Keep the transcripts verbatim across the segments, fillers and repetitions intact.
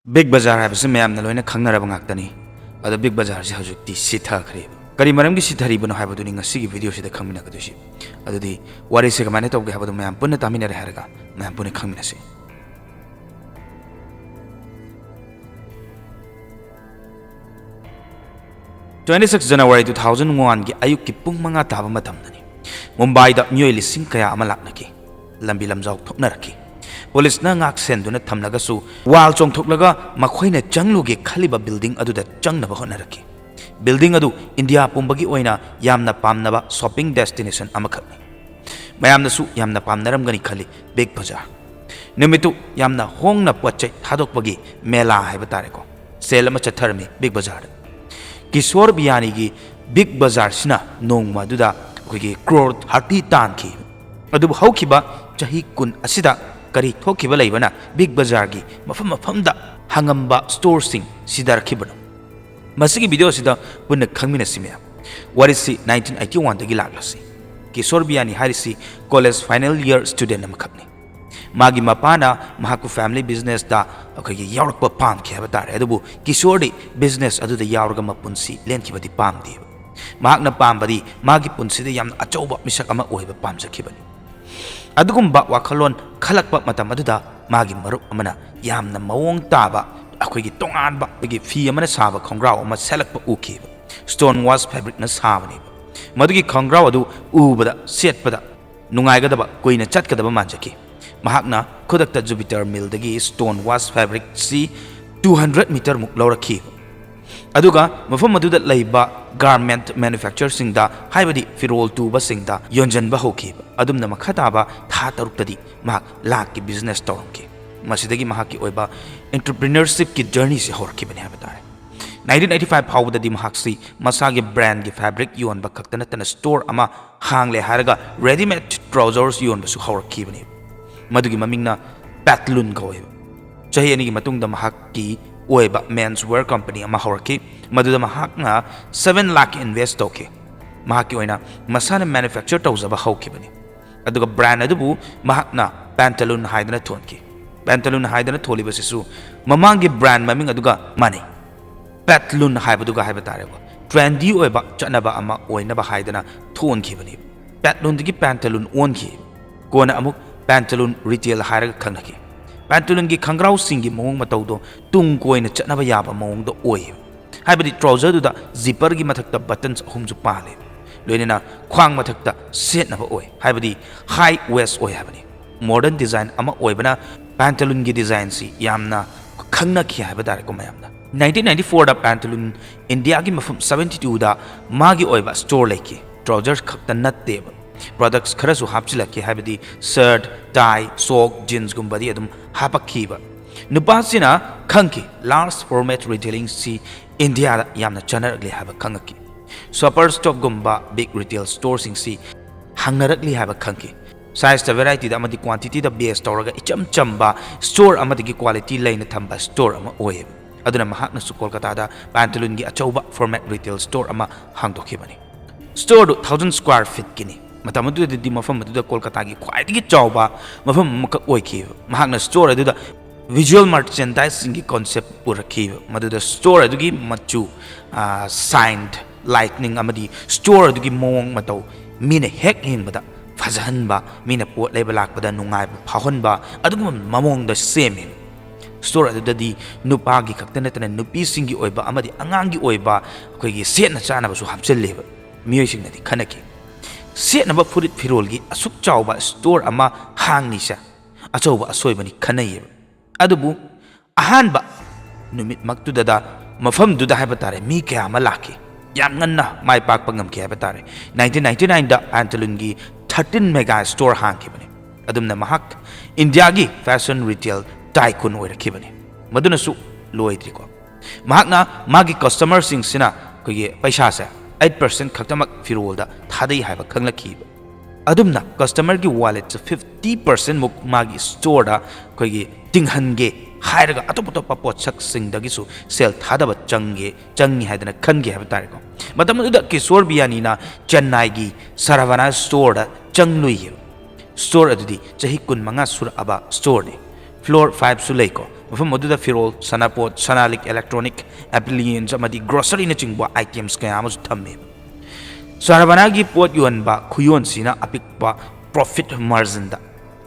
Big ꯕꯖꯥꯔ ꯍꯥꯏꯕꯁꯤ ꯃꯌꯥꯝꯅ ꯂꯣꯏꯅ ꯈꯪꯅꯔꯕ ꯉꯥꯛꯇꯅꯤ꯫ ꯑꯗꯣ ꯕꯤꯒ ꯕꯖꯥꯔꯁꯤ ꯍꯧꯖꯤꯛꯇꯤ ꯁꯤꯊꯈ꯭ꯔꯦ꯫ ꯀꯔꯤ ꯃꯔꯝꯒꯤ ꯁꯤꯊꯔꯤꯕꯅꯣ ꯍꯥꯏꯕꯗꯨꯅꯤ ꯉꯁꯤꯒꯤ ꯚꯤꯗꯤꯑꯣꯁꯤꯗ ꯈꯪꯃꯤꯟꯅꯒꯗꯣꯏꯁꯤ꯫ ꯑꯗꯨꯗꯤ ꯋꯥꯔꯤꯁꯦ ꯀꯃꯥꯏꯅ ꯇꯧꯒꯦ ꯍꯥꯏꯕꯗꯨ ꯃꯌꯥꯝ ꯄꯨꯟꯅ ꯇꯥꯃꯤꯟꯅꯔꯦ ꯍꯥꯏꯔꯒ ꯃꯌꯥꯝ ꯄꯨꯟꯅ ꯈꯪꯃꯤꯟꯅꯁꯤ꯫ Twenty six January two thousand one ꯒꯤ ꯑꯌꯨꯛꯀꯤ ꯄꯨꯡ ꯃꯉꯥ ꯇꯥꯕ ꯃꯇꯝꯗꯅꯤ꯫ ꯃꯨꯝꯕꯥꯏꯗ ꯃꯤꯑꯣꯏ ꯂꯤꯁꯤꯡ ꯀꯌꯥ ꯑꯃ ꯂꯥꯛꯅꯈꯤ꯫ ꯂꯝꯕꯤ ꯂꯝꯖꯥꯎ ꯊꯣꯛꯅꯔꯛꯈꯤ꯫ ꯄꯨꯂꯤꯁꯅ ꯉꯥꯛ ꯁꯦꯟꯗꯨꯅ ꯊꯝꯂꯒꯁꯨ, ꯋꯥꯜ ꯆꯣꯡꯊꯣꯛꯂꯒ ꯃꯈꯣꯏꯅ ꯆꯪꯂꯨꯒꯦ ꯈꯜꯂꯤꯕ ꯕꯤꯜꯗꯤꯡ ꯑꯗꯨꯗ ꯆꯪꯅꯕ ꯍꯣꯠꯅꯔꯛꯈꯤ꯫ ꯕꯤꯜꯗꯤꯡ ꯑꯗꯨ ꯏꯟꯗꯤꯌꯥ ꯄꯨꯝꯕꯒꯤ ꯑꯣꯏꯅ ꯌꯥꯝꯅ ꯄꯥꯝꯅꯕ ꯁꯣꯄꯤꯡ ꯗꯦꯁꯇꯤꯅꯦꯁꯟ ꯑꯃꯈꯛꯅꯤ꯫ ꯃꯌꯥꯝꯅꯁꯨ ꯌꯥꯝꯅ ꯄꯥꯝꯅꯔꯝꯒꯅꯤ ꯈꯜꯂꯤ ꯕꯤꯒ ꯕꯖꯥꯔ꯫ ꯅꯨꯃꯤꯠꯇꯨ ꯌꯥꯝꯅ ꯍꯣꯡꯅ ꯄꯣꯠ ꯆꯩ ꯊꯥꯗꯣꯛꯄꯒꯤ ꯃꯦꯂꯥ ꯍꯥꯏꯕ ꯇꯥꯔꯦꯀꯣ, ꯁꯦꯜ ꯑꯃ ꯆꯠꯊꯔꯝꯃꯤ ꯕꯤꯒ ꯕꯖꯥꯔꯗ꯫ ꯀꯤꯁꯣꯔ ꯕꯤꯌꯥꯅꯤꯒꯤ ꯕꯤꯒ ꯕꯖꯥꯔꯁꯤꯅ ꯅꯣꯡꯃ ꯑꯗꯨꯗ ꯑꯩꯈꯣꯏꯒꯤ ꯀ꯭ꯔꯣꯔ ꯊꯥꯔꯇꯤ ꯇꯥꯟꯈꯤ꯫ ꯑꯗꯨꯕꯨ ꯍꯧꯈꯤꯕ ꯆꯍꯤ ꯀꯨꯟ ꯑꯁꯤꯗ ꯀꯔꯤ ꯊꯣꯛꯈꯤꯕ ꯂꯩꯕꯅ ꯕꯤꯒ ꯕꯖꯥꯔꯒꯤ ꯃꯐꯝ ꯃꯐꯝꯗ ꯍꯥꯡꯉꯝꯕ ꯁ꯭ꯇꯣꯔꯁꯤꯡ ꯁꯤꯗꯔꯛꯈꯤꯕꯅꯣ? ꯃꯁꯤꯒꯤ ꯚꯤꯗꯤꯑꯣ ꯑꯁꯤꯗ ꯄꯨꯟꯅ ꯈꯪꯃꯤꯟꯅꯁꯤ ꯃꯌꯥꯝ꯫ ꯋꯥꯔꯤꯁꯤ nineteen eighty one ꯗꯒꯤ ꯂꯥꯛꯂꯁꯤ꯫ ꯀꯤꯁꯣꯔ ꯕꯤꯌꯥꯅꯤ ꯍꯥꯏꯔꯤꯁꯤ ꯀꯣꯂꯦꯖ ꯐꯥꯏꯅꯦꯜ ꯏꯌꯔ ꯁ꯭ꯇꯨꯗꯦꯟ ꯑꯃꯈꯛꯅꯤ꯫ ꯃꯥꯒꯤ ꯃꯄꯥꯅ ꯃꯍꯥꯛꯄꯨ ꯐꯦꯃꯤꯂꯤ ꯕꯤꯖꯤꯅꯦꯁꯇ ꯑꯩꯈꯣꯏꯒꯤ ꯌꯥꯎꯔꯛꯄ ꯄꯥꯝꯈꯤ ꯍꯥꯏꯕ ꯇꯥꯔꯦ, ꯑꯗꯨꯕꯨ ꯀꯤꯁꯣꯔꯗꯤ ꯕꯤꯖꯤꯅꯦꯁ ꯑꯗꯨꯗ ꯌꯥꯎꯔꯒ ꯃꯄꯨꯟꯁꯤ ꯂꯦꯟꯈꯤꯕꯗꯤ ꯄꯥꯝꯗꯦꯕ꯫ ꯃꯍꯥꯛꯅ ꯄꯥꯝꯕꯗꯤ ꯃꯥꯒꯤ ꯄꯨꯟꯁꯤꯗ ꯌꯥꯝꯅ ꯑꯆꯧꯕ ꯃꯤꯁꯛ ꯑꯃ ꯑꯣꯏꯕ ꯄꯥꯝꯖꯈꯤꯕꯅꯤ꯫ ꯑꯗꯨꯒꯨꯝꯕ ꯋꯥꯈꯜꯂꯣꯟ ꯈꯜꯂꯛꯄ ꯃꯇꯝ ꯑꯗꯨꯗ ꯃꯥꯒꯤ ꯃꯔꯨꯞ ꯑꯃꯅ ꯌꯥꯝꯅ ꯃꯑꯣꯡ ꯇꯥꯕ, ꯑꯩꯈꯣꯏꯒꯤ ꯇꯣꯉꯥꯟꯕ ꯑꯩꯈꯣꯏꯒꯤ ꯐꯤ ꯑꯃꯅ ꯁꯥꯕ ꯈꯣꯡꯒ꯭ꯔꯥꯎ ꯑꯃ ꯁꯦꯠꯂꯛꯄ ꯎꯈꯤꯕ꯫ ꯁ꯭ꯇꯣꯟ ꯋꯥꯁ ꯐꯦꯕ꯭ꯔꯤꯛꯅ ꯁꯥꯕꯅꯦꯕ꯫ ꯃꯗꯨꯒꯤ ꯈꯣꯡꯒ꯭ꯔꯥꯎ ꯑꯗꯨ ꯎꯕꯗ, ꯁꯦꯠꯄꯗ ꯅꯨꯡꯉꯥꯏꯒꯗꯕ, ꯀꯨꯏꯅ ꯆꯠꯀꯗꯕ ꯃꯥꯟꯖꯈꯤ꯫ ꯃꯍꯥꯛꯅ ꯈꯨꯗꯛꯇ ꯖꯨꯄꯤꯇꯔ ꯃꯤꯜꯗꯒꯤ ꯁ꯭ꯇꯣꯟ ꯋꯥꯁ ꯐꯦꯕ꯭ꯔꯤꯛꯁꯤ two hundred ꯃꯤꯇꯔꯃꯨꯛ ꯂꯧꯔꯛꯈꯤ꯫ ꯑꯗꯨꯒ ꯃꯐꯝ ꯑꯗꯨꯗ ꯂꯩꯕ ꯒꯥꯔꯃꯦꯟꯠ ꯃꯦꯅꯨꯐꯦꯛꯆꯔꯁꯤꯡꯗ, ꯍꯥꯏꯕꯗꯤ ꯐꯤꯔꯣꯜ ꯇꯨꯕꯁꯤꯡꯗ ꯌꯣꯟꯖꯟꯕ ꯍꯧꯈꯤ꯫ ꯑꯗꯨꯝꯅ ꯃꯈꯥ ꯇꯥꯕ ꯊꯥ ꯇꯔꯨꯛꯇꯗꯤ ꯃꯍꯥꯛ ꯂꯥꯛꯀꯤ ꯕꯤꯖꯤꯅꯦꯁ ꯇꯧꯔꯝꯈꯤ꯫ ꯃꯁꯤꯗꯒꯤ ꯃꯍꯥꯛꯀꯤ ꯑꯣꯏꯕ ꯑꯦꯟꯇꯔꯄ꯭ꯔꯤꯅꯔꯁꯤꯞꯀꯤ ꯖꯔꯅꯤꯁꯤ ꯍꯧꯔꯛꯈꯤꯕꯅꯤ ꯍꯥꯏꯕ ꯇꯥꯔꯦ꯫ Nineteen eighty five ꯐꯥꯎꯕꯗꯗꯤ ꯃꯍꯥꯛꯁꯤ ꯃꯁꯥꯒꯤ ꯕ꯭ꯔꯥꯟꯒꯤ ꯐꯦꯕ꯭ꯔꯤꯛ ꯌꯣꯟꯕ ꯈꯛꯇ ꯅꯠꯇꯅ ꯁ꯭ꯇꯣꯔ ꯑꯃ ꯍꯥꯡꯂꯦ ꯍꯥꯏꯔꯒ ꯔꯦꯗꯤꯃꯦꯗ ꯇ꯭ꯔꯥꯎꯖꯔꯁ ꯌꯣꯟꯕꯁꯨ ꯍꯧꯔꯛꯈꯤꯕꯅꯤ꯫ ꯃꯗꯨꯒꯤ ꯃꯃꯤꯡꯅ ꯄꯦꯠꯂꯨꯟ ꯀꯧꯋꯦꯕ꯫ ꯆꯍꯤ ꯑꯅꯤꯒꯤ ꯃꯇꯨꯡꯗ ꯃꯍꯥꯛꯀꯤ ꯑꯣꯏꯕ ꯃꯦꯟꯁ ꯋꯦꯌꯔ ꯀꯝꯄꯅꯤ ꯑꯃ ꯍꯧꯔꯛꯈꯤ꯫ ꯃꯗꯨꯗ ꯃꯍꯥꯛꯅ seven lakh ꯏꯟꯚꯦꯁ ꯇꯧꯈꯤ꯫ ꯃꯍꯥꯛꯀꯤ ꯑꯣꯏꯅ ꯃꯁꯥꯅ ꯃꯦꯅꯨꯐꯦꯛꯆꯔ ꯇꯧꯖꯕ ꯍꯧꯈꯤꯕꯅꯤ꯫ ꯑꯗꯨꯒ ꯕ꯭ꯔꯥꯟ ꯑꯗꯨꯕꯨ ꯃꯍꯥꯛꯅ ꯄꯦꯟꯇꯂꯨꯟ ꯍꯥꯏꯗꯨꯅ ꯊꯣꯟꯈꯤ꯫ Pantaloon ꯍꯥꯏꯗꯅ ꯊꯣꯜꯂꯤꯕꯁꯤꯁꯨ ꯃꯃꯥꯡꯒꯤ brand ꯃꯃꯤꯡ ꯑꯗꯨꯒ ꯃꯥꯟꯅꯩ꯫ Patlun ꯍꯥꯏꯕꯗꯨꯒ ꯍꯥꯏꯕ ꯇꯥꯔꯦꯀꯣ, trendy ꯑꯣꯏꯕ ꯆꯠꯅꯕ ꯑꯃ ꯑꯣꯏꯅꯕ ꯍꯥꯏꯗꯅ ꯊꯣꯟꯈꯤꯕꯅꯤ꯫ Patlunꯗꯒꯤ Pantaloon ꯑꯣꯟꯈꯤ꯫ ꯀꯣꯟꯅ ꯑꯃꯨꯛ Pantaloon retail ꯍꯥꯏꯔꯒ ꯈꯪꯅꯈꯤ꯫ Pantaloonꯒꯤ ꯈꯪꯒ꯭ꯔꯥꯎꯁꯤꯡꯒꯤ ꯃꯑꯣꯡ ꯃꯇꯧꯗꯣ ꯇꯨꯡ ꯀꯣꯏꯅ ꯆꯠꯅꯕ ꯌꯥꯕ ꯃꯑꯣꯡꯗ ꯑꯣꯏꯌꯦꯕ꯫ ꯍꯥꯏꯕꯗꯤ trouserꯗꯨꯗ zipperꯒꯤ ꯃꯊꯛꯇ buttons ꯑꯍꯨꯝꯁꯨ ꯄꯥꯜꯂꯦ, ꯂꯣꯏꯅꯅ ꯈ꯭ꯋꯥꯡ ꯃꯊꯛꯇ ꯁꯦꯠꯅꯕ ꯑꯣꯏ, ꯍꯥꯏꯕꯗꯤ high waist ꯑꯣꯏ ꯍꯥꯏꯕꯅꯤ꯫ Modern design ꯑꯃ ꯑꯣꯏꯕꯅ Pantaloonꯒꯤ designꯁꯤ ꯌꯥꯝꯅ ꯈꯪꯅꯈꯤ ꯍꯥꯏꯕ ꯇꯥꯔꯦꯀꯣ ꯃꯌꯥꯝꯅ꯫ Nineteen ninety fourꯗ Pantaloon ꯏꯟꯗꯤꯌꯥꯒꯤ ꯃꯐꯝ seventy twoꯗ ꯃꯥꯒꯤ ꯑꯣꯏꯕ store ꯂꯩꯈꯤ꯫ Trouser ꯈꯛꯇ ꯅꯠꯇꯦꯕ, products ꯈꯔꯁꯨ ꯍꯥꯞꯆꯤꯜꯂꯛꯈꯤ, ꯍꯥꯏꯕꯗꯤ shirt, tie, sock, jeansꯒꯨꯝꯕꯗꯤ ꯑꯗꯨꯝ ꯍꯥꯄꯛꯈꯤꯕ꯫ ꯅꯨꯄꯥꯁꯤꯅ ꯈꯪꯈꯤ large format retailingꯁꯤ ꯏꯟꯗꯤꯌꯥꯗ ꯌꯥꯝꯅ ꯆꯠꯅꯔꯛꯂꯤ ꯍꯥꯏꯕ ꯈꯪꯉꯛꯈꯤ꯫ Shoppers Stopꯒꯨꯝꯕ big retail storeꯁꯤꯡꯁꯤ ꯍꯥꯡꯅꯔꯛꯂꯤ ꯍꯥꯏꯕ ꯈꯪꯈꯤ꯫ Sizeꯇ, varietyꯗ ꯑꯃꯗꯤ quantityꯗ base ꯇꯧꯔꯒ ꯏꯆꯝ ꯆꯝꯕ store ꯑꯃꯗꯒꯤ quality ꯂꯩꯅ ꯊꯝꯕ store ꯑꯃ ꯑꯣꯏꯌꯦꯕ꯫ ꯑꯗꯨꯅ ꯃꯍꯥꯛꯅꯁꯨ ꯀꯣꯜꯀꯇꯥꯗ Pantaloonꯒꯤ ꯑꯆꯧꯕ format retail store ꯑꯃ ꯍꯥꯡꯗꯣꯛꯈꯤꯕꯅꯤ꯫ Storeꯗꯨ thousand square feetꯀꯤꯅꯤ꯫ ꯃꯇꯝ ꯑꯗꯨꯗꯗꯤ ꯃꯐꯝ ꯑꯗꯨꯗ ꯀꯣꯜꯀꯇꯥꯒꯤ ꯈ꯭ꯋꯥꯏꯗꯒꯤ ꯆꯥꯎꯕ ꯃꯐꯝ ꯑꯃꯈꯛ ꯑꯣꯏꯈꯤꯕ꯫ ꯃꯍꯥꯛꯅ store ꯑꯗꯨꯗ visual merchandiseꯁꯤꯡꯒꯤ concept ꯄꯨꯔꯛꯈꯤꯕ, ꯃꯗꯨꯗ store ꯑꯗꯨꯒꯤ ꯃꯆꯨ, ꯑ, sign, lighting ꯑꯃꯗꯤ store ꯑꯗꯨꯒꯤ ꯃꯑꯣꯡ ꯃꯇꯧ ꯃꯤꯅ ꯍꯦꯛ ꯌꯦꯡꯕꯗ ꯐꯖꯍꯟꯕ, ꯃꯤꯅ ꯄꯣꯠ ꯂꯩꯕ ꯂꯥꯛꯄꯗ ꯅꯨꯡꯉꯥꯏꯕ ꯐꯥꯎꯍꯟꯕ, ꯑꯗꯨꯒꯨꯝꯕ ꯃꯑꯣꯡꯗ ꯁꯦꯝꯃꯤ꯫ Store ꯑꯗꯨꯗꯗꯤ ꯅꯨꯄꯥꯒꯤ ꯈꯛꯇ ꯅꯠꯇꯅ ꯅꯨꯄꯤꯁꯤꯡꯒꯤ ꯑꯣꯏꯕ ꯑꯃꯗꯤ ꯑꯉꯥꯡꯒꯤ ꯑꯣꯏꯕ ꯑꯩꯈꯣꯏꯒꯤ ꯁꯦꯠꯅ ꯆꯥꯅꯕꯁꯨ ꯍꯥꯞꯆꯤꯜꯂꯦꯕ꯫ ꯃꯤꯑꯣꯏꯁꯤꯡꯅꯗꯤ ꯈꯟꯅꯈꯤ, "ꯁꯦꯠꯅꯕ ꯐꯨꯔꯤꯠ ꯐꯤꯔꯣꯜꯒꯤ ꯑꯁꯨꯛ ꯆꯥꯎꯕ store ꯑꯃ ꯍꯥꯡꯂꯤꯁꯦ ꯑꯆꯧꯕ ꯑꯁꯣꯏꯕꯅꯤ" ꯈꯟꯅꯩꯌꯦꯕ꯫ ꯑꯗꯨꯕꯨ ꯑꯍꯥꯟꯕ ꯅꯨꯃꯤꯠꯃꯛꯇꯨꯗ ꯃꯐꯝꯗꯨꯗ ꯍꯥꯏꯕ ꯇꯥꯔꯦ, ꯃꯤ ꯀꯌꯥ ꯑꯃ ꯂꯥꯛꯈꯤ꯫ ꯌꯥꯝ ꯉꯟꯅ ꯃꯥꯏ ꯄꯥꯛꯄ ꯉꯝꯈꯤ ꯍꯥꯏꯕ ꯇꯥꯔꯦ꯫ Nineteen ninety nineꯗ Pantaloonꯒꯤ thirteen mega store ꯍꯥꯡꯈꯤꯕꯅꯤ꯫ ꯑꯗꯨꯝꯅ ꯃꯍꯥꯛ ꯏꯟꯗꯤꯌꯥꯒꯤ fashion retail tycoon ꯑꯣꯏꯔꯛꯈꯤꯕꯅꯤ꯫ ꯃꯗꯨꯅꯁꯨ ꯂꯣꯏꯗ꯭ꯔꯤꯀꯣ꯫ ꯃꯍꯥꯛꯅ ꯃꯥꯒꯤ customerꯁꯤꯡꯁꯤꯅ ꯑꯩꯈꯣꯏꯒꯤ ꯄꯩꯁꯥꯁꯦ eight percent ꯈꯛꯇꯃꯛ ꯐꯤꯔꯣꯜꯗ ꯊꯥꯗꯩ ꯍꯥꯏꯕ ꯈꯪꯂꯛꯈꯤꯕ꯫ ꯑꯗꯨꯝꯅ customerꯒꯤ walletꯁꯦ fifty percent ꯃꯨꯛ ꯃꯥꯒꯤ storeꯗ ꯑꯩꯈꯣꯏꯒꯤ ꯇꯤꯡꯍꯟꯒꯦ ꯍꯥꯏꯔꯒ ꯑꯇꯣꯞ ꯑꯇꯣꯞꯄ ꯄꯣꯠꯁꯛꯁꯤꯡꯗꯒꯤꯁꯨ ꯁꯦꯜ ꯊꯥꯗꯕ ꯆꯪꯒꯦ, ꯆꯪꯉꯤ ꯍꯥꯏꯗꯅ ꯈꯟꯒꯦ ꯍꯥꯏꯕ ꯇꯥꯔꯦꯀꯣ꯫ ꯃꯇꯝ ꯑꯗꯨꯗ ꯀꯤꯁꯣꯔ ꯕꯤꯌꯥꯅꯤꯅ ꯆꯦꯟꯅꯥꯏꯒꯤ ꯁꯔꯚꯅꯥ storeꯗ ꯆꯪꯂꯨꯏꯌꯦꯕ꯫ Store ꯑꯗꯨꯗꯤ ꯆꯍꯤ ꯀꯨꯟꯃꯉꯥ ꯁꯨꯔꯛꯑꯕ storeꯅꯤ꯫ Floor five ꯁꯨ ꯂꯩꯀꯣ꯫ ꯃꯐꯝ ꯑꯗꯨꯗ ꯐꯤꯔꯣꯜ, ꯁꯅꯥꯄꯣꯠ, ꯁꯅꯥ ꯂꯤꯛ, electronic appliance ꯑꯃꯗꯤ grocery ꯅꯆꯤꯡꯕ items ꯀꯌꯥ ꯑꯃꯁꯨ ꯊꯝꯃꯤ꯫ ꯁꯥꯔꯥꯚꯥꯅꯥꯒꯤ ꯄꯣꯠ ꯌꯣꯟꯕ ꯈꯨꯌꯣꯟꯁꯤꯅ ꯑꯄꯤꯛꯄ profit margin ꯗ,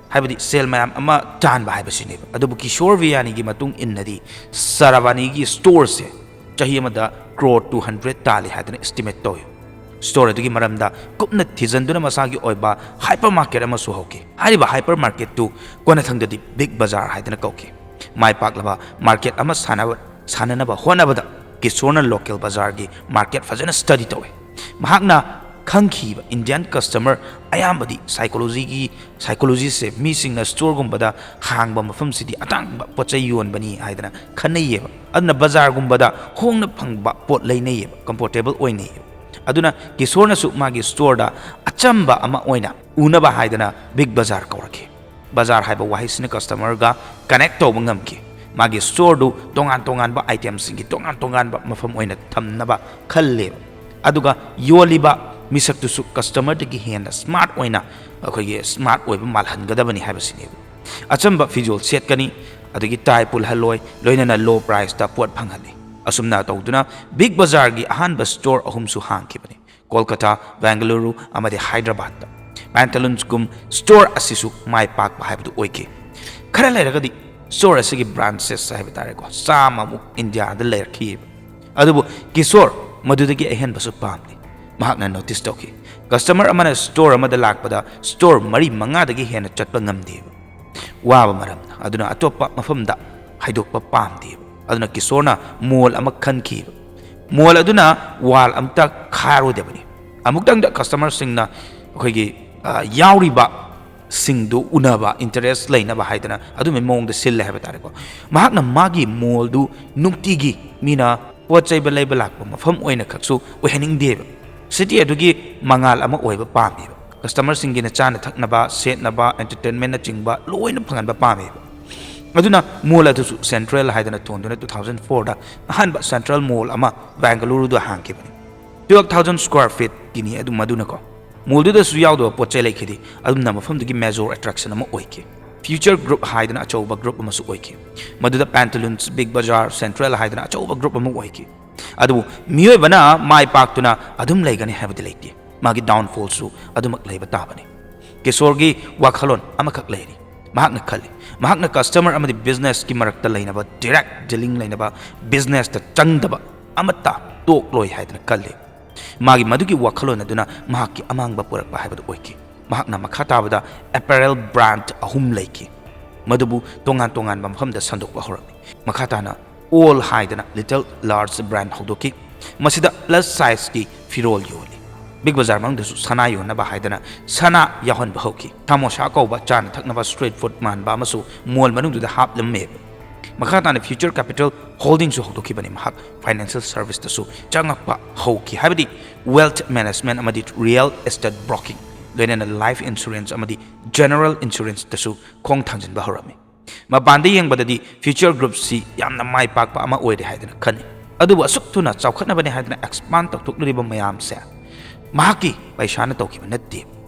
ꯍꯥꯏꯕꯗꯤ ꯁꯦꯜ ꯃꯌꯥꯝ ꯑꯃ ꯇꯥꯟꯕ ꯍꯥꯏꯕꯁꯤꯅꯦꯕ꯫ ꯑꯗꯨꯕꯨ ꯀꯤꯁꯣꯔ ꯕꯤꯌꯥꯅꯤꯒꯤ ꯃꯇꯨꯡ ꯏꯟꯅꯗꯤ ꯁꯥꯔꯥꯚꯥꯅꯤꯒꯤ store ꯁꯦ ꯆꯍꯤ ꯑꯃꯗ crore two hundred ꯇꯥꯜꯂꯤ ꯍꯥꯏꯗꯅ estimate ꯇꯧꯏ꯫ Store ꯑꯗꯨꯒꯤ ꯃꯔꯝꯗ ꯀꯨꯞꯅ ꯊꯤꯖꯤꯟꯗꯨꯅ ꯃꯁꯥꯒꯤ ꯑꯣꯏꯕ hyper market ꯑꯃꯁꯨ ꯍꯧꯈꯤ꯫ ꯍꯥꯏꯔꯤꯕ hyper market ꯇꯨ ꯀꯣꯟꯅꯊꯪꯗꯗꯤ Big Bazaar ꯍꯥꯏꯗꯅ ꯀꯧꯈꯤ꯫ ꯃꯥꯏ ꯄꯥꯛꯂꯕ market ꯑꯃ ꯁꯥꯟꯅꯕ, ꯁꯥꯟꯅꯅꯕ ꯍꯣꯠꯅꯕꯗ ꯀꯤꯁꯣꯔꯅ local ꯕꯖꯥꯔꯒꯤ market ꯐꯖꯅ study ꯇꯧꯏ꯫ ꯃꯍꯥꯛꯅ ꯈꯪꯈꯤꯕ Indian customer ꯑꯌꯥꯝꯕꯗꯤ psychology ꯒꯤ, psychology ꯁꯦ ꯃꯤꯁꯤꯡꯅ store ꯒꯨꯝꯕꯗ ꯍꯥꯡꯕ ꯃꯐꯝꯁꯤꯗꯤ ꯑꯇꯥꯡꯕ ꯄꯣꯠ ꯆꯩ ꯌꯣꯟꯕꯅꯤ ꯍꯥꯏꯗꯅ ꯈꯟꯅꯩꯌꯦꯕ꯫ ꯑꯗꯨꯅ ꯕꯖꯥꯔꯒꯨꯝꯕꯗ ꯍꯣꯡꯅ ꯐꯪꯕ ꯄꯣꯠ ꯂꯩꯅꯩꯌꯦꯕ, comfortable ꯑꯣꯏꯅꯩꯌꯦꯕ꯫ ꯑꯗꯨꯅ ꯀꯤꯁꯣꯔꯅꯁꯨ ꯃꯥꯒꯤ store ꯗ ꯑꯆꯝꯕ ꯑꯃ ꯑꯣꯏꯅ ꯎꯅꯕ ꯍꯥꯏꯗꯅ Big Bazaar ꯀꯧꯔꯛꯈꯤ꯫ ꯕꯖꯥꯔ ꯍꯥꯏꯕ ꯋꯥꯍꯩꯁꯤꯅ customer ꯒ connect ꯇꯧꯕ ꯉꯝꯈꯤ꯫ ꯃꯥꯒꯤ store ꯗꯨ ꯇꯣꯉꯥꯟ ꯇꯣꯉꯥꯟꯕ item ꯁꯤꯡꯒꯤ ꯇꯣꯉꯥꯟ ꯇꯣꯉꯥꯟꯕ ꯃꯐꯝ ꯑꯣꯏꯅ ꯊꯝꯅꯕ ꯈꯜꯂꯦꯕ꯫ ꯑꯗꯨꯒ ꯌꯣꯜꯂꯤꯕ ꯃꯤꯁꯛꯇꯨꯁꯨ customer ꯗꯒꯤ ꯍꯦꯟꯅ smart ꯑꯣꯏꯅ, ꯑꯩꯈꯣꯏꯒꯤ smart ꯑꯣꯏꯕ ꯃꯥꯜꯍꯟꯒꯗꯕꯅꯤ ꯍꯥꯏꯕꯁꯤꯅꯦꯕ꯫ ꯑꯆꯝꯕ ꯐꯤꯖꯣꯜ ꯁꯦꯠꯀꯅꯤ, ꯑꯗꯒꯤ tie ꯄꯨꯜꯍꯜꯂꯣꯏ, ꯂꯣꯏꯅꯅ low price ꯇ ꯄꯣꯠ ꯐꯪꯍꯜꯂꯤ꯫ ꯑꯁꯨꯝꯅ ꯇꯧꯗꯨꯅ Big Bazaar ꯒꯤ ꯑꯍꯥꯟꯕ store ꯑꯍꯨꯝꯁꯨ ꯍꯥꯡꯈꯤꯕꯅꯤ, ꯀꯣꯜꯀꯇꯥ, ꯕꯦꯡꯒꯂꯨꯔꯨ ꯑꯃꯗꯤ ꯍꯥꯏꯗ꯭ꯔꯕꯥꯗꯇ꯫ Pantaloons ꯒꯨꯝ store ꯑꯁꯤꯁꯨ ꯃꯥꯏ ꯄꯥꯛꯄ ꯍꯥꯏꯕꯗꯨ ꯑꯣꯏꯈꯤ꯫ ꯈꯔ ꯂꯩꯔꯒꯗꯤ store ꯑꯁꯤꯒꯤ branches ꯍꯥꯏꯕ ꯇꯥꯔꯦꯀꯣ, ꯆꯥꯝꯃꯃꯨꯛ ꯏꯟꯗꯤꯌꯥꯗ ꯂꯩꯔꯛꯈꯤꯕ꯫ ꯑꯗꯨꯕꯨ ꯀꯤꯁꯣꯔ ꯃꯗꯨꯗꯒꯤ ꯑꯍꯦꯟꯕꯁꯨ ꯄꯥꯝꯂꯤ꯫ ꯃꯍꯥꯛꯅ notice ꯇꯧꯈꯤ, customer ꯑꯃꯅ store ꯑꯃꯗ ꯂꯥꯛꯄꯗ store ꯃꯔꯤ ꯃꯉꯥꯗꯒꯤ ꯍꯦꯟꯅ ꯆꯠꯄ ꯉꯝꯗꯦꯕ꯫ ꯋꯥꯕ ꯃꯔꯝꯅ꯫ ꯑꯗꯨꯅ ꯑꯇꯣꯞꯄ ꯃꯐꯝꯗ ꯍꯥꯏꯗꯣꯛꯄ ꯄꯥꯝꯗꯦꯕ꯫ ꯑꯗꯨꯅ ꯀꯤꯁꯣꯔꯅ mall ꯑꯃ ꯈꯟꯈꯤꯕ꯫ Mall ꯑꯗꯨꯅ wall ꯑꯃꯇ ꯈꯥꯔꯣꯏꯗꯕꯅꯤ꯫ ꯑꯃꯨꯛꯇꯪꯗ customer ꯁꯤꯡꯅ ꯑꯩꯈꯣꯏꯒꯤ, ꯑ, ꯌꯥꯎꯔꯤꯕ ꯁꯤꯡꯗꯨ ꯎꯅꯕ, interest ꯂꯩꯅꯕ ꯍꯥꯏꯗꯅ ꯑꯗꯨꯝꯕꯒꯤ ꯃꯑꯣꯡꯗ ꯁꯤꯜꯂꯦ ꯍꯥꯏꯕ ꯇꯥꯔꯦꯀꯣ꯫ ꯃꯍꯥꯛꯅ ꯃꯥꯒꯤ mall ꯗꯨ ꯅꯨꯡꯇꯤꯒꯤ ꯃꯤꯅ ꯄꯣꯠ ꯆꯩꯕ ꯂꯩꯕ ꯂꯥꯛꯄ ꯃꯐꯝ ꯑꯣꯏꯅ ꯈꯛꯁꯨ ꯑꯣꯏꯍꯟꯅꯤꯡꯗꯦꯕ꯫ City ꯑꯗꯨꯒꯤ ꯃꯉꯥꯜ ꯑꯃ ꯑꯣꯏꯕ ꯄꯥꯝꯃꯦꯕ꯫ Customer ꯁꯤꯡꯒꯤꯅ ꯆꯥꯅ ꯊꯛꯅꯕ, ꯁꯦꯠꯅꯕ, entertainment ꯅꯆꯤꯡꯕ ꯂꯣꯏꯅ ꯐꯪꯍꯟꯕ ꯄꯥꯝꯃꯦꯕ꯫ ꯑꯗꯨꯅ mall ꯑꯗꯨꯁꯨ Central ꯍꯥꯏꯗꯅ ꯊꯣꯟꯗꯨꯅ two thousand four ꯗ ꯑꯍꯥꯟꯕ Central mall ꯑꯃ ꯕꯦꯡꯒꯂꯨꯔꯨꯗ ꯍꯥꯡꯈꯤꯕꯅꯤ꯫ Twelve thousand square feet ꯀꯤꯅꯤ ꯑꯗꯨꯝ ꯃꯗꯨꯅꯀꯣ꯫ Mall ꯗꯨꯗꯁꯨ ꯌꯥꯎꯗꯕ ꯄꯣꯠ ꯆꯩ ꯂꯩꯈꯤꯗꯦ꯫ ꯑꯗꯨꯝꯅ ꯃꯐꯝꯗꯨꯒꯤ major attraction ꯑꯃ ꯑꯣꯏꯈꯤ꯫ Future Group ꯍꯥꯏꯗꯅ ꯑꯆꯧꯕ group ꯑꯃꯁꯨ ꯑꯣꯏꯈꯤ꯫ ꯃꯗꯨꯗ Pantaloons, Big Bazaar, Central ꯍꯥꯏꯗꯅ ꯑꯆꯧꯕ group ꯑꯃ ꯑꯣꯏꯈꯤ꯫ ꯑꯗꯨꯕꯨ ꯃꯤꯑꯣꯏꯕꯅ ꯃꯥꯏ ꯄꯥꯛꯇꯨꯅ ꯑꯗꯨꯝ ꯂꯩꯒꯅꯤ ꯍꯥꯏꯕꯗꯤ ꯂꯩꯇꯦ꯫ ꯃꯥꯒꯤ downfallꯁꯨ ꯑꯗꯨꯃꯛ ꯂꯩꯕ ꯇꯥꯕꯅꯤ꯫ ꯀꯤꯁꯣꯔꯒꯤ ꯋꯥꯈꯜꯂꯣꯟ ꯑꯃꯈꯛ ꯂꯩꯔꯤ꯫ ꯃꯍꯥꯛꯅ ꯈꯜꯂꯤ, ꯃꯍꯥꯛꯅ customer ꯑꯃꯗꯤ businessꯀꯤ ꯃꯔꯛꯇ ꯂꯩꯅꯕ direct dealing ꯂꯩꯅꯕ businessꯇ ꯆꯪꯗꯕ ꯑꯃꯠꯇ ꯇꯣꯛꯂꯣꯏ ꯍꯥꯏꯗꯅ ꯈꯜꯂꯤ꯫ ꯃꯥꯒꯤ ꯃꯗꯨꯒꯤ ꯋꯥꯈꯜꯂꯣꯟ ꯑꯗꯨꯅ ꯃꯍꯥꯛꯀꯤ ꯑꯃꯥꯡꯕ ꯄꯨꯔꯛꯄ ꯍꯥꯏꯕꯗꯨ ꯑꯣꯏꯈꯤ꯫ ꯃꯍꯥꯛꯅ ꯃꯈꯥ ꯇꯥꯕꯗ apparel brand ꯑꯍꯨꯝ ꯂꯩꯈꯤ, ꯃꯗꯨꯕꯨ ꯇꯣꯉꯥꯟ ꯇꯣꯉꯥꯟꯕ ꯃꯐꯝꯗ ꯁꯟꯗꯣꯛꯄ ꯍꯧꯔꯛꯂꯤ꯫ ꯃꯈꯥ ꯇꯥꯅ All ꯍꯥꯏꯗꯅ little large brand ꯍꯧꯗꯣꯛꯈꯤ꯫ ꯃꯁꯤꯗ plus sizeꯀꯤ ꯐꯤꯔꯣꯜ ꯌꯣꯜꯂꯤ꯫ Big Bazaar ꯃꯅꯨꯡꯗꯁꯨ ꯁꯅꯥ ꯌꯣꯟꯅꯕ ꯍꯥꯏꯗꯅ ꯁꯅꯥ ꯌꯥꯎꯍꯟꯕ ꯍꯧꯈꯤ꯫ ꯁꯃꯣꯁꯥ ꯀꯧꯕ ꯆꯥꯅ ꯊꯛꯅꯕ street food ꯃꯥꯟꯕ ꯑꯃꯁꯨ mall ꯃꯅꯨꯡꯗꯨꯗ ꯍꯥꯞꯂꯝꯃꯦ꯫ ꯃꯈꯥ ꯇꯥꯅ Future Capital Holdingsꯁꯨ ꯍꯧꯗꯣꯛꯈꯤꯕꯅꯤ꯫ ꯃꯍꯥꯛ financial serviceꯇꯁꯨ ꯆꯪꯉꯛꯄ ꯍꯧꯈꯤ, ꯍꯥꯏꯕꯗꯤ wealth management ꯑꯃꯗꯤ real estate broking, ꯂꯣꯏꯅꯅ life insurance ꯑꯃꯗꯤ general insuranceꯇꯁꯨ ꯈꯣꯡ ꯊꯥꯡꯖꯤꯟꯕ ꯍꯧꯔꯝꯃꯤ꯫ ꯃꯄꯥꯟꯗ ꯌꯦꯡꯕꯗꯗꯤ Future Groupꯁꯤ ꯌꯥꯝꯅ ꯃꯥꯏ ꯄꯥꯛꯄ ꯑꯃ ꯑꯣꯏꯔꯦ ꯍꯥꯏꯗꯅ ꯈꯟꯅꯤ꯫ ꯑꯗꯨꯕꯨ ꯑꯁꯨꯛ ꯊꯨꯅ ꯆꯥꯎꯈꯠꯅꯕꯅꯤ ꯍꯥꯏꯗꯅ expand ꯇꯧꯊꯣꯛꯂꯤꯕ ꯃꯌꯥꯝꯁꯦ ꯃꯍꯥꯛꯀꯤ ꯄꯩꯁꯥꯅ ꯇꯧꯈꯤꯕ ꯅꯠꯇꯦ꯫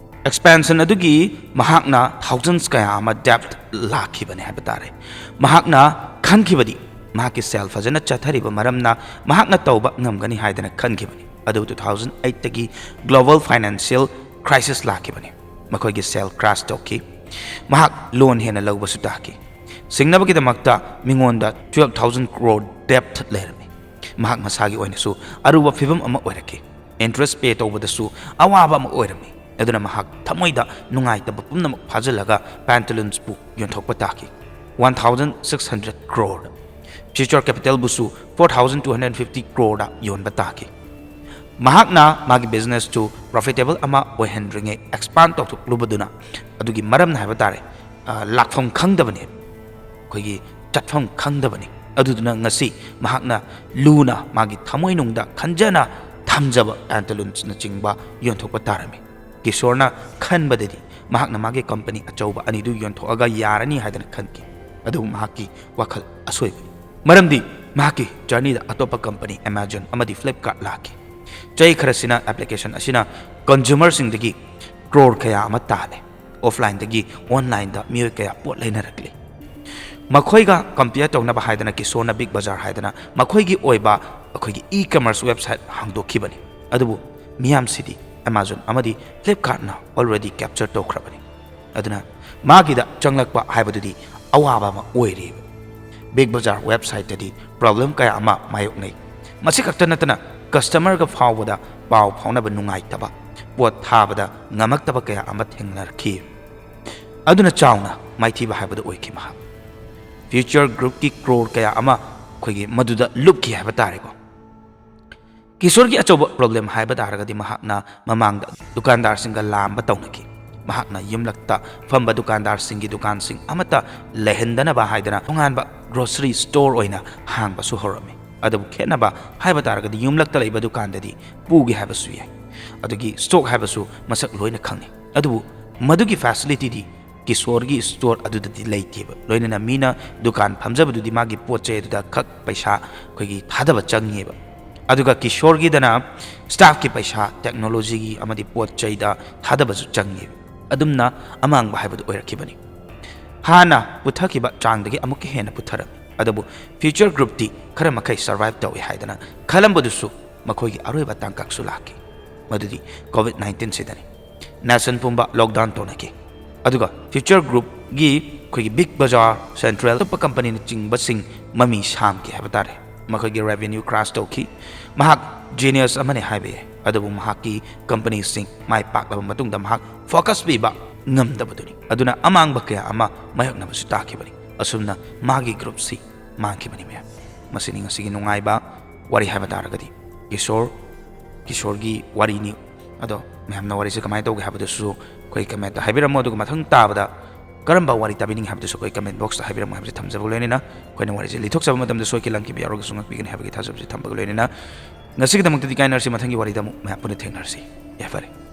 Expansion ꯑꯗꯨꯒꯤ ꯃꯍꯥꯛꯅ thousands ꯀꯌꯥ ꯑꯃ debt ꯂꯥꯛꯈꯤꯕꯅꯤ ꯍꯥꯏꯕ ꯇꯥꯔꯦ꯫ ꯃꯍꯥꯛꯅ ꯈꯟꯈꯤꯕꯗꯤ ꯃꯍꯥꯛꯀꯤ sale ꯐꯖꯅ ꯆꯠꯊꯔꯤꯕ ꯃꯔꯝꯅ ꯃꯍꯥꯛꯅ ꯇꯧꯕ ꯉꯝꯒꯅꯤ ꯍꯥꯏꯗꯅ ꯈꯟꯈꯤꯕꯅꯤ꯫ ꯑꯗꯨꯕꯨ two thousand eightꯇꯒꯤ global financial crisis ꯂꯥꯛꯈꯤꯕꯅꯤ꯫ ꯃꯈꯣꯏꯒꯤ sale crash ꯇꯧꯈꯤ꯫ ꯃꯍꯥꯛ loan ꯍꯦꯟꯅ ꯂꯧꯕꯁꯨ ꯇꯥꯈꯤ꯫ ꯁꯤꯡꯅꯕꯒꯤꯗꯃꯛꯇ ꯃꯤꯉꯣꯟꯗ twelve thousand crore debt ꯂꯩꯔꯝꯃꯤ꯫ ꯃꯍꯥꯛ ꯃꯁꯥꯒꯤ ꯑꯣꯏꯅꯁꯨ ꯑꯔꯨꯕ ꯐꯤꯕꯝ ꯑꯃ ꯑꯣꯏꯔꯛꯈꯤ꯫ Interest pay ꯇꯧꯕꯗꯁꯨ ꯑꯋꯥꯕ ꯑꯃ ꯑꯣꯏꯔꯝꯃꯤ꯫ ꯑꯗꯨꯅ ꯃꯍꯥꯛ ꯊꯃꯣꯏꯗ ꯅꯨꯡꯉꯥꯏꯇꯕ ꯄꯨꯝꯅꯃꯛ ꯐꯥꯖꯤꯜꯂꯒ Pantaloonsꯄꯨ ꯌꯣꯟꯊꯣꯛꯄ ꯇꯥꯈꯤ꯫ One thousand six hundred crore꯫ Future Capitalꯕꯨꯁꯨ four thousand two hundred fifty croreꯗ ꯌꯣꯟꯕ ꯇꯥꯈꯤ꯫ ꯃꯍꯥꯛꯅ ꯃꯥꯒꯤ businessꯇꯨ profitable ꯑꯃ ꯑꯣꯏꯍꯟꯗ꯭ꯔꯤꯉꯩ expand ꯇꯧꯊꯣꯛꯂꯨꯕꯗꯨꯅ ꯑꯗꯨꯒꯤ ꯃꯔꯝꯅ ꯍꯥꯏꯕ ꯇꯥꯔꯦ, ꯑ, ꯂꯥꯛꯐꯝ ꯈꯪꯗꯕꯅꯤ, ꯑꯩꯈꯣꯏꯒꯤ ꯆꯠꯐꯝ ꯈꯪꯗꯕꯅꯤ꯫ ꯑꯗꯨꯗꯨꯅ ꯉꯁꯤ ꯃꯍꯥꯛꯅ ꯂꯨꯅ ꯃꯥꯒꯤ ꯊꯃꯣꯏꯅꯨꯡꯗ ꯈꯟꯖꯅ ꯊꯝꯖꯕ Pantaloonsꯅꯆꯤꯡꯕ ꯌꯣꯟꯊꯣꯛꯄ ꯇꯥꯔꯝꯃꯤ꯫ ꯀꯤꯁꯣꯔꯅ ꯈꯟꯕꯗꯗꯤ ꯃꯍꯥꯛꯅ ꯃꯥꯒꯤ company ꯑꯆꯧꯕ ꯑꯅꯤꯗꯨ ꯌꯣꯟꯊꯣꯛꯑꯒ ꯌꯥꯔꯅꯤ ꯍꯥꯏꯗꯅ ꯈꯟꯈꯤ꯫ ꯑꯗꯨꯕꯨ ꯃꯍꯥꯛꯀꯤ ꯋꯥꯈꯜ ꯑꯁꯣꯏꯕꯅꯤ꯫ ꯃꯔꯝꯗꯤ ꯃꯍꯥꯛꯀꯤ journeyꯗ ꯑꯇꯣꯞꯄ company Amazon ꯑꯃꯗꯤ Flipkart ꯂꯥꯛꯈꯤ꯫ ꯆꯍꯤ ꯈꯔꯁꯤꯅ application ꯑꯁꯤꯅ consumerꯁꯤꯡꯗꯒꯤ crore ꯀꯌꯥ ꯑꯃ ꯇꯥꯜꯂꯦ꯫ ꯑꯣꯐꯂꯥꯏꯟꯗꯒꯤ ꯑꯣꯟꯂꯥꯏꯟꯗ ꯃꯤꯑꯣꯏ ꯀꯌꯥ ꯄꯣꯠ ꯂꯩꯅꯔꯛꯂꯤ꯫ ꯃꯈꯣꯏꯒ ꯀꯝꯄꯤꯌꯔ ꯇꯧꯅꯕ ꯍꯥꯏꯗꯅ ꯀꯤꯁꯣꯔꯅ ꯕꯤꯛ ꯕꯖꯥꯔ ꯍꯥꯏꯗꯅ ꯃꯈꯣꯏꯒꯤ ꯑꯣꯏꯕ ꯑꯩꯈꯣꯏꯒꯤ ꯏ ꯀꯃꯔꯁ ꯋꯦꯕꯁꯥꯏꯠ ꯍꯥꯡꯗꯣꯛꯈꯤꯕꯅꯤ꯫ ꯑꯗꯨꯕꯨ ꯃꯤꯌꯥꯝꯁꯤꯗꯤ ꯑꯦꯃꯥꯖꯣꯟ ꯑꯃꯗꯤ ꯐ꯭ꯂꯤꯞꯀꯥꯔꯠꯅ ꯑꯣꯜꯔꯦꯗꯤ ꯀꯦꯞꯆꯔ ꯇꯧꯈ꯭ꯔꯕꯅꯤ꯫ ꯑꯗꯨꯅ ꯃꯥꯒꯤꯗ ꯆꯪꯂꯛꯄ ꯍꯥꯏꯕꯗꯨꯗꯤ ꯑꯋꯥꯕ ꯑꯃ ꯑꯣꯏꯔꯤꯕ꯫ ꯕꯤꯛ ꯕꯖꯥꯔ ꯋꯦꯕꯁꯥꯏꯠꯇꯗꯤ ꯄ꯭ꯔꯣꯕ꯭ꯂꯦꯝ ꯀꯌꯥ ꯑꯃ ꯃꯥꯌꯣꯛꯅꯩ꯫ ꯃꯁꯤ ꯈꯛꯇ ꯅꯠꯇꯅ ꯀꯁꯇꯃꯔꯒ ꯐꯥꯎꯕꯗ ꯄꯥꯎ ꯐꯥꯎꯅꯕ ꯅꯨꯡꯉꯥꯏꯇꯕ, ꯄꯣꯠ ꯊꯥꯕꯗ ꯉꯝꯃꯛꯇꯕ ꯀꯌꯥ ꯑꯃ ꯊꯦꯡꯅꯔꯛꯈꯤ꯫ ꯑꯗꯨꯅ ꯆꯥꯎꯅ ꯃꯥꯏꯊꯤꯕ ꯍꯥꯏꯕꯗꯨ ꯑꯣꯏꯈꯤ ꯃꯍꯥꯛ꯫ ꯐ꯭ꯌꯨꯆꯔ ꯒ꯭ꯔꯨꯞꯀꯤ ꯀ꯭ꯔꯣꯔ ꯀꯌꯥ ꯑꯃ ꯑꯩꯈꯣꯏꯒꯤ ꯃꯗꯨꯗ ꯂꯨꯞꯈꯤ ꯍꯥꯏꯕ ꯇꯥꯔꯦꯀꯣ꯫ ꯀꯤꯁꯣꯔꯒꯤ ꯑꯆꯧꯕ ꯄ꯭ꯔꯣꯕ꯭ꯂꯦꯝ ꯍꯥꯏꯕ ꯇꯥꯔꯒꯗꯤ ꯃꯍꯥꯛꯅ ꯃꯃꯥꯡꯗ ꯗꯨꯀꯥꯟꯗꯥꯔꯁꯤꯡꯒ ꯂꯥꯝꯕ ꯇꯧꯅꯈꯤ꯫ ꯃꯍꯥꯛꯅ ꯌꯨꯝꯂꯛꯇ ꯐꯝꯕ ꯗꯨꯀꯥꯟꯗꯥꯔꯁꯤꯡꯒꯤ ꯗꯨꯀꯥꯟꯁꯤꯡ ꯑꯃꯠꯇ ꯂꯩꯍꯟꯗꯅꯕ ꯍꯥꯏꯗꯅ ꯇꯣꯉꯥꯟꯕ ꯒ꯭ꯔꯣꯁꯔꯤ ꯁ꯭ꯇꯣꯔ ꯑꯣꯏꯅ ꯍꯥꯡꯕꯁꯨ ꯍꯧꯔꯝꯃꯤ꯫ ꯑꯗꯨꯕꯨ ꯈꯦꯠꯅꯕ ꯍꯥꯏꯕ ꯇꯥꯔꯒꯗꯤ ꯌꯨꯝꯂꯛꯇ ꯂꯩꯕ ꯗꯨꯀꯥꯟꯗꯗꯤ ꯄꯨꯒꯦ ꯍꯥꯏꯕꯁꯨ ꯌꯥꯏ, ꯑꯗꯨꯒꯤ ꯁ꯭ꯇꯣꯛ ꯍꯥꯏꯕꯁꯨ ꯃꯁꯛ ꯂꯣꯏꯅ ꯈꯪꯅꯩ꯫ ꯑꯗꯨꯕꯨ ꯃꯗꯨꯒꯤ ꯐꯦꯁꯤꯂꯤꯇꯤꯗꯤ ꯀꯤꯁꯣꯔꯒꯤ ꯁ꯭ꯇꯣꯔ ꯑꯗꯨꯗꯗꯤ ꯂꯩꯇꯦꯕ꯫ ꯂꯣꯏꯅꯅ ꯃꯤꯅ ꯗꯨꯀꯥꯟ ꯐꯝꯖꯕꯗꯨꯗꯤ ꯃꯥꯒꯤ ꯄꯣꯠ ꯆꯩ ꯑꯗꯨꯗ ꯈꯛ ꯄꯩꯁꯥ ꯑꯩꯈꯣꯏꯒꯤ ꯊꯥꯗꯕ ꯆꯪꯉꯦꯕ꯫ ꯑꯗꯨꯒ ꯀꯤꯁꯣꯔꯒꯤꯗꯅ ꯁ꯭ꯇꯥꯐꯀꯤ ꯄꯩꯁꯥ, ꯇꯦꯛꯅꯣꯂꯣꯖꯤꯒꯤ ꯑꯃꯗꯤ ꯄꯣꯠ ꯆꯩꯗ ꯊꯥꯗꯕꯁꯨ ꯆꯪꯉꯦꯕ꯫ ꯑꯗꯨꯝꯅ ꯑꯃꯥꯡꯕ ꯍꯥꯏꯕꯗꯨ ꯑꯣꯏꯔꯛꯈꯤꯕꯅꯤ꯫ ꯍꯥꯟꯅ ꯄꯨꯊꯈꯤꯕ ꯆꯥꯡꯗꯒꯤ ꯑꯃꯨꯛꯀ ꯍꯦꯟꯅ ꯄꯨꯊꯔꯝꯃꯤ꯫ ꯑꯗꯨꯕꯨ ꯐ꯭ꯌꯨꯆꯔ ꯒ꯭ꯔꯨꯞꯇꯤ ꯈꯔ ꯃꯈꯩ ꯁꯔꯚꯥꯏꯚ ꯇꯧꯏ ꯍꯥꯏꯗꯅ ꯈꯜꯂꯝꯕꯗꯨꯁꯨ ꯃꯈꯣꯏꯒꯤ ꯑꯔꯣꯏꯕ ꯇꯥꯡꯀꯛꯁꯨ ꯂꯥꯛꯈꯤ꯫ ꯃꯗꯨꯗꯤ ꯀꯣꯚꯤꯗ ꯅꯥꯏꯟꯇꯤꯟꯁꯤꯗꯅꯤ꯫ ꯅꯦꯁꯟ ꯄꯨꯝꯕ ꯂꯣꯛꯗꯥꯎꯟ ꯇꯧꯅꯈꯤ꯫ ꯑꯗꯨꯒ ꯐ꯭ꯌꯨꯆꯔ ꯒ꯭ꯔꯨꯞꯀꯤ ꯑꯩꯈꯣꯏꯒꯤ ꯕꯤꯛ ꯕꯖꯥꯔ, ꯁꯦꯟꯇ꯭ꯔꯦꯜ, ꯑꯇꯣꯞꯄ ꯀꯝꯄꯅꯤꯅꯆꯤꯡꯕꯁꯤꯡ ꯃꯃꯤ ꯁꯥꯝꯈꯤ ꯍꯥꯏꯕ ꯇꯥꯔꯦ꯫ ꯃꯈꯣꯏꯒꯤ ꯔꯦꯚꯦꯅ꯭ꯌꯨ ꯀ꯭ꯔꯥꯁ ꯇꯧꯈꯤ꯫ ꯃꯍꯥꯛ ꯖꯤꯅꯤꯌꯁ ꯑꯃꯅꯤ ꯍꯥꯏꯕ ꯌꯥꯏ, ꯑꯗꯨꯕꯨ ꯃꯍꯥꯛꯀꯤ ꯀꯝꯄꯅꯤꯁꯤꯡ ꯃꯥꯏ ꯄꯥꯛꯂꯕ ꯃꯇꯨꯡꯗ ꯃꯍꯥꯛ ꯐꯣꯀꯁ ꯄꯤꯕ ꯉꯝꯗꯕꯗꯨꯅꯤ꯫ ꯑꯗꯨꯅ ꯑꯃꯥꯡꯕ ꯀꯌꯥ ꯑꯃ ꯃꯥꯌꯣꯛꯅꯕꯁꯨ ꯇꯥꯈꯤꯕꯅꯤ꯫ ꯑꯁꯨꯝꯅ ꯃꯥꯒꯤ ꯒ꯭ꯔꯨꯞꯁꯤ ꯃꯥꯡꯈꯤꯕꯅꯤ ꯃꯌꯥꯝ꯫ ꯃꯁꯤꯅꯤ ꯉꯁꯤꯒꯤ ꯅꯨꯡꯉꯥꯏꯕ ꯋꯥꯔꯤ ꯍꯥꯏꯕ ꯇꯥꯔꯒꯗꯤ ꯀꯤꯁꯣꯔ, ꯀꯤꯁꯣꯔꯒꯤ ꯋꯥꯔꯤꯅꯤ꯫ ꯑꯗꯣ ꯃꯌꯥꯝꯅ ꯋꯥꯔꯤꯁꯦ ꯀꯃꯥꯏꯅ ꯇꯧꯒꯦ ꯍꯥꯏꯕꯗꯨꯁꯨ ꯑꯩꯈꯣꯏ ꯀꯃꯦꯟꯇ ꯍꯥꯏꯕꯤꯔꯝꯃꯣ, ꯑꯗꯨꯒ ꯃꯊꯪ ꯇꯥꯕꯗ ꯀꯔꯝꯕ ꯋꯥꯔꯤ ꯇꯥꯕꯤꯅꯤꯡꯉꯤ ꯍꯥꯏꯕꯗꯨꯁꯨ ꯑꯩꯈꯣꯏ ꯀꯃꯦꯟ ꯕꯣꯛꯁꯇ ꯍꯥꯏꯕꯤꯔꯝꯃꯣ ꯍꯥꯏꯕꯁꯤ ꯊꯝꯖꯕꯒ ꯂꯣꯏꯅꯅ ꯑꯩꯈꯣꯏꯅ ꯋꯥꯔꯤꯁꯦ ꯂꯤꯊꯣꯛꯆꯕ ꯃꯇꯝꯗ ꯁꯣꯏꯈꯤ ꯂꯥꯟꯈꯤꯕ ꯌꯥꯎꯔꯒꯁꯨ ꯉꯥꯛꯄꯤꯒꯅꯤ ꯍꯥꯏꯕꯒꯤ ꯊꯥꯖꯕꯁꯤ ꯊꯝꯕꯒ ꯂꯣꯏꯅꯅ ꯉꯁꯤꯒꯤꯗꯃꯛꯇꯗꯤ ꯀꯥꯏꯅꯔꯁꯤ, ꯃꯊꯪꯒꯤ ꯋꯥꯔꯤꯗ ꯑꯃꯨꯛ ꯃꯌꯥꯝ ꯄꯨꯟꯅ ꯊꯦꯡꯅꯔꯁꯤ꯫ ꯌꯥꯏꯐꯔꯦ꯫